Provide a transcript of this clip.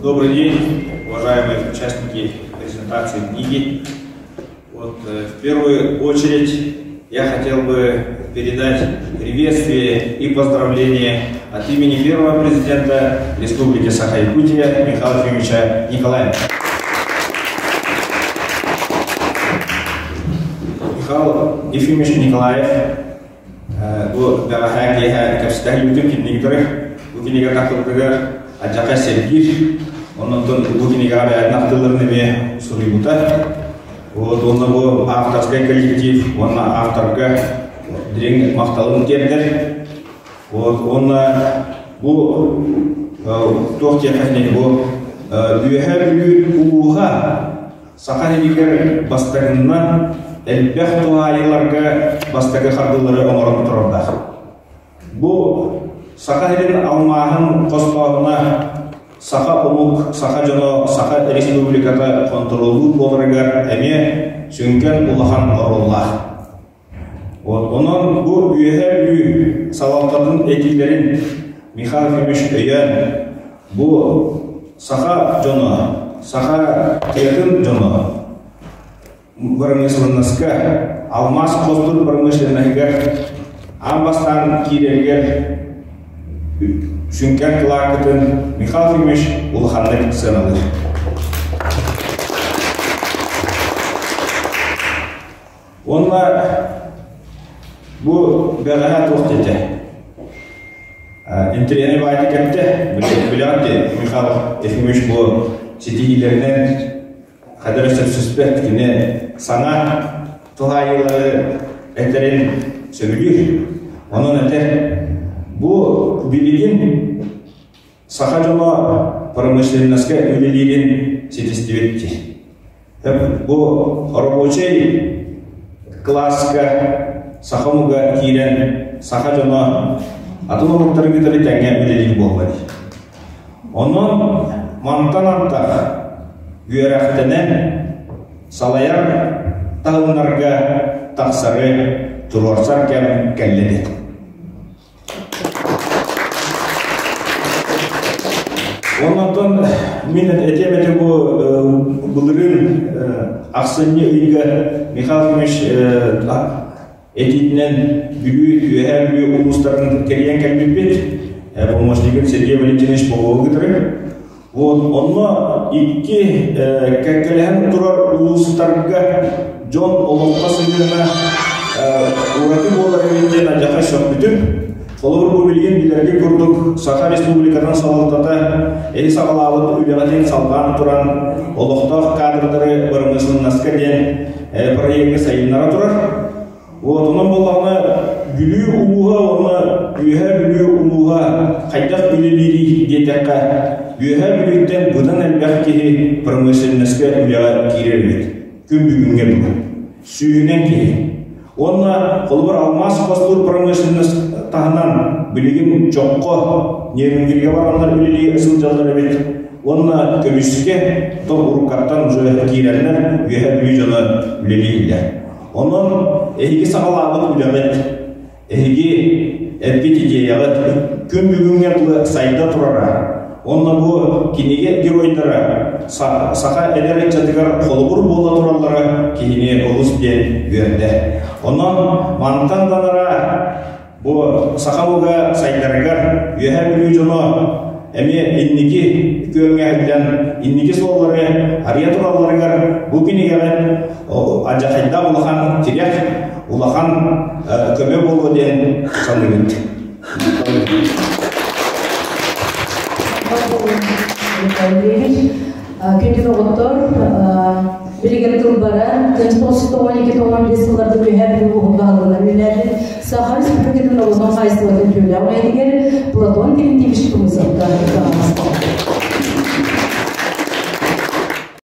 Добрый день, уважаемые участники презентации книги. Вот, в первую очередь я хотел бы передать приветствие и поздравления от имени первого президента Республики Саха-Якутия Михаила Ефимовича Николаева. Михаил Ефимович Николаев бу бэҕэһээ киэһэ кэпсэтэ кинигэтигэр бу кинигэ тахсыбытыгар адьака сэргиир онон бу кинигэҕэ бэйэтин ахтыыларын эмиэ суруйбута. Вот уонна бу авторскай коллектив уонна авторга дириҥ махталын тиэрдэр. Вот уонна бу туох диэххэ бу Үөһээ Бүлүү улууһа Саха сиригэр бастакыннан элбэх туһаайыыларга бастакы хардыылары оҥорон турардаах. Бу Саха сирин алмааһын хостооһуна саха омук, саха дьоно, Саха Республиката хонтуруоллуур буоларыгар эмиэ сүҥкэн улахан оруоллаах. Вот, онон бу Үөһээ Бүлүү салалтатын этиилэрин Михаил Ефимович өйөөн, бу саха дьоно, саха тыатын дьоно бырамыысыланнаска, алмаас хостуур промышленноһыгар аан бастаан киирэригэр сүҥкэн кылааккытын Михаил Ефимович улаханнык сыаналыыр. Уонна бу бэҕэһээ туох диэтэ? Интэриэһинэй баайда кэптэ. Билэҕит Михаил Ефимович бу ситиһиилэринэн хайдах эрэ сөпсөспөт. Кини саҥа туһаайыылары этэрин сөбүлүүр. Онон этэр, бу билигин саха дьоно промышленноска үлэлиирин ситистибит дии. Бу рабочай кылааска саха омуга киирэн саха дьоно атын омуктары кытары тэҥҥэ үлэлиир буолла дии. Онон мантан антах үөрэхтэнэн салайар таһымнарга тахсары туруорсар кэм кэллэ диэтим. Онтон мин этиэм этэ бу былырыын ахсынньы ыйга Михаил Ефимович этиитинэн Бүлүү, Үөһээ Бүлүү улуустарын кэрийэн кэлбиппит. Помощнигым Сергей Валентинович Попову кытары. Вот, онно икки кэккэлэһэн турар улуустарга дьон олоххо сыһыана ураты буолар эбит диэн алдьархай сөхпүтүм. Холобур, бу билигин билэргэ курдук Саха Республикатын салалтата эһи саҕалаабыт үлэҕитин салҕаан туран олохтоох кадрдары бырамыысылыннаска диэн проекты сайыннара турар. Вот, онон буоллаҕына Бүлүү улууһа уонна Үөһээ Бүлүү улууһа хайдах үлэлиирий диэтэххэ, Үөһээ Бүлүүттэн быдан элбэх киһи промышленноска үлэҕэ киирэр эбит. Күн бүгүҥҥэ дылы. Сүүһүнэн киһи. Уонна холобур алмаас хостуур промышленность таһынан билигин чоххо, Нерюнгригэ бараннар үлэлии сылдьаллар эбит. Уонна көмүскэ то уруккаттан уже киирэннэр Үөһээ Бүлүү дьоно үлэлииллэр. Онон эһиги саҕалаабыт үлэҕит, эһиги эппит идеяҕыт күн бүгүҥҥэ дылы сайда турара. Уонна бу кинигэ геройдара саха эдэр ыччатыгар холобур буола тураллара киһини олус диэн үөрдэ. Онон мантан данара Бу саха омуга сайдарыгар Үөһээ Бүлүү дьоно эмиэ инники күөҥҥэ сылдьан инники суоллары арыйа туралларыгар бу кинигэҕит алдьархайдаах улахан тирэх, улахан көмө буолуо диэн саныыбыт. Күндү доҕоттор, билигин тылбара 1992-95 сылларда Үөһээ Бүлүү улууһун баһылыгынан үлэлээбит Саха Республикатын норуотун хаһаайыстыбатын үтүөлээх үлэһитигэр Платон Терентьевич Тумусовка.